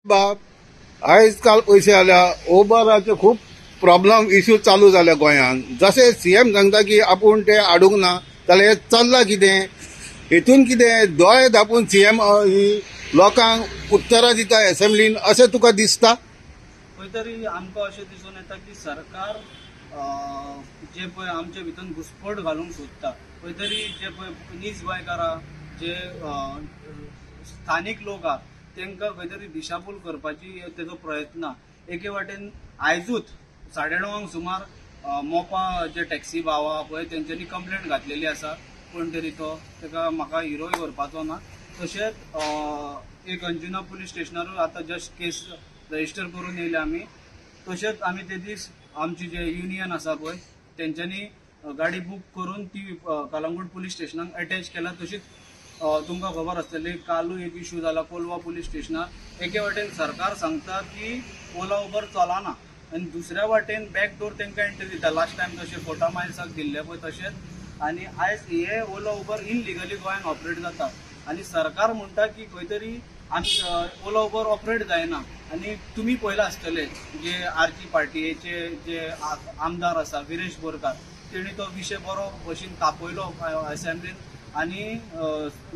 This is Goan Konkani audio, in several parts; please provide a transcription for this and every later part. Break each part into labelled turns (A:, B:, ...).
A: बाब, आयज काल पयशे जाल्या उबराचे खूब प्रॉब्लम इश्यू चालू जाल्या गोंयांत. जशें सीएम सांगता की आपूण ते हाडूंक ना, जाल्यार हें चल्लां कितें? हेतून कितें दोळे धांपून सीएम ही लोकांक उत्तरां दिता एसेंब्लीन अशें तुका दिसता?
B: खंय तरी आमकां अशें दिसून येता की सरकार जे पळय आमचे भितर घुस्पट घालूंक सोदता. खंय तरी जे पळय नीज गोंयकारां जे स्थानीक लोक आहा तांकां खंय तरी दिशाभूल करपाची तेजो प्रयत्न. एके वाटेन आयजूच 9:30 सुमार मोपा जे टॅक्सी भाव आहा पळय तेंच्यांनी कंप्लेंट घातलेली आसा, कोण तरी तो ताका म्हाका हिरोय करपाचो ना. तशेंच एक अंजुना पुलीस स्टेशनारूय आतां जस्ट केस रजिस्टर करून येयले आमी. तशेंच आमी ते दीस आमची जे युनियन आसा पळय तेंच्यांनी गाडी बूक करून ती कलंगूट पुलीस स्टेशनाक अटॅच केला. तशीच तुमकां खबर आसतली कालूय एक इशू जाला कोलवा पुलीस स्टेशनार. एके वाटेन सरकार सांगता की ओला उबर चलना आनी दुसऱ्या वाटेन बॅक डोर तांकां एंट्री दिता. लास्ट टायम जशें फोटा मायल्साक दिल्ले पळय तशेंच. आनी आयज हे ओला उबर इनलिगली गोंयांत ऑपरेट जाता आनी सरकार म्हणटा की खंय तरी आमी ओला उबर ऑपरेट जायना. आनी तुमी पळयलां आसतले जे आरजी पार्टीचे जे आमदार आसा विरेश बोरकार, तेणी तो विशय बरो भशेन तापयलो असेंब्लीन आनी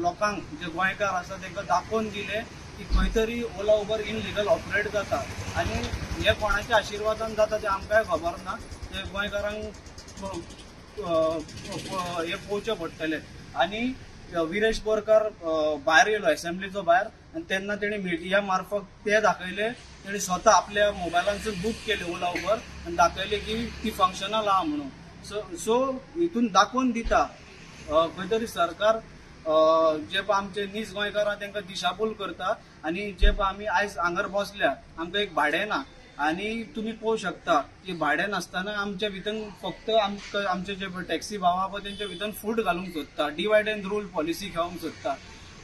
B: लोकांक जे गोंयकार आसा तांकां दाखोवन दिलें की खंय तरी ओला उबर इनलिगल ऑपरेट जाता आनी हे कोणाच्या आशिर्वादान जाता तें आमकांय खबर ना. ते गोंयकारांक हे पळोवचें पडटलें. आनी विरेश बोरकार भायर येयलो एसेंब्लीचो भायर आनी तेन्ना तेणी मिडिया मार्फत ते दाखयले, तेणी स्वता आपल्या मोबायलांसून बूक केले ओला उबर आनी दाखयले की ती फंक्शनल आहा म्हणून. सो हितून दाखोवन दिता खंय तरी सरकार जे पळय आमचे नीज गोंयकार आहा तांकां दिशाभूल करता. आनी जे पळय आमी आयज हांगर बसल्या आमकां एक भाडें ना आनी तुमी पळोवंक शकता की भाडें नासतना आमच्या भितर फक्त आमकां आमचे जे टॅक्सी भाव आहा पळय तेंच्या भितर फूट घालूंक सोदता, डिवायड एंड रूल पॉलिसी घेवंक सोदता.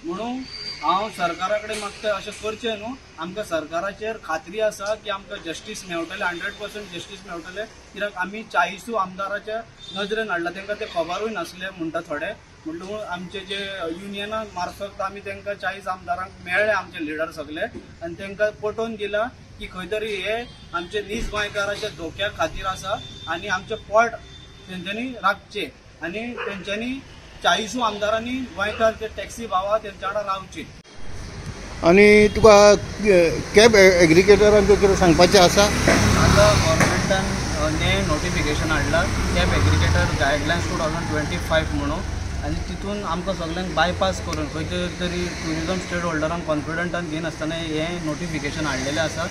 B: म्हणून हांव सरकारा कडेन मागता अशें करचें न्हू. आमकां सरकाराचेर खात्री आसा की आमकां जस्टीस मेळटलें, 100% जस्टीस मेळटलें. कित्याक आमी 40 आमदाराच्या नजरेन हाडला, तांकां तें खबरूय नासलें म्हणटा थोडे. म्हणटकूच आमचे जे युनियना मार्फत आमी तांकां 40 आमदारांक मेळ्ळे आमचे लिडर सगले आनी तांकां पटोवन दिलां की खंय तरी हे आमचे नीज गोंयकाराच्या धोक्या खातीर आसा आनी आमचें पोट तेंच्यांनी राखचें आनी तेंच्यांनी 40 आमदारांनी गोंयकार जे टॅक्सी भाव आहा तेंच्या वांगडा रावचे.
A: आनी तुका कॅब एग्रिगेटरांक कितें सांगपाचें आसा?
B: आतां गव्हर्मेंटान नें नोटिफिकेशन हाडलां कॅब एग्रिगेटर गायडलायन्स 2025 म्हणून, आनी तितून आमकां सगल्यांक बायपास करून खंयचे तरी ट्युरिजम स्टेट होल्डरांक कॉन्फिडंटान घेनासतना हें नोटिफिकेशन हाडलेलें आसा.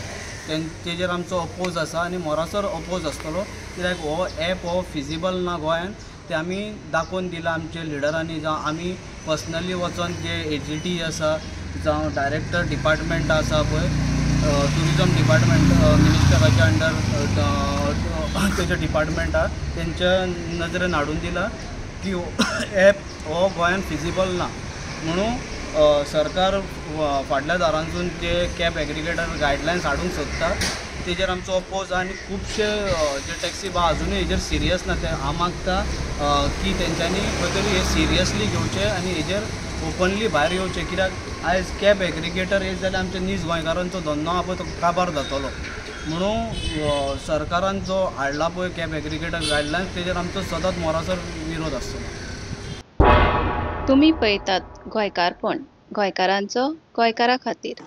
B: तेजेर आमचो अपोज आसा आनी मोरासर अपोज आसतलो, कित्याक हो एप हो फिजिबल ना गोंयांत. ते आमी दाखोवन दिलां आमच्या लिडरांनी, जावं आमी पर्सनली वचोन जे एजीटी आसा जावं डायरेक्टर डिपार्टमेंट आसा पळय ट्युरिजम डिपार्टमेंट मिनिस्टराच्या अंडर तेजें डिपार्टमेंट आहा तेंच्या नजरेन हाडून दिलां की एप हो गोंयांत फिजिबल ना. म्हणून सरकार फाटल्या दारांतसून जे कॅब एग्रिगेटर गायडलायन्स हाडूंक सोदता तेजेर आमचो अपोज. आनी खुबशे जे टॅक्सी भाव अजुनूय हेजेर सिरियस ना, ते हांव मागता की तेंच्यांनी खंय तरी हे सिरियसली घेवचें आनी हेजेर ओपनली भायर येवचें. कित्याक आयज कॅब एग्रिगेटर येयत जाल्यार आमच्या नीज गोंयकारांचो धंदो आहा पळय तो काबार जातलो. म्हणून सरकारान जो हाडला पळय कॅब एग्रिगेटर गायडलायन्स तेजेर आमचो सदांच मोरासर विरोध आसतलो.
C: तुमी पळयतात गोंयकारपण, गोंयकारांचो गोंयकारा खातीर.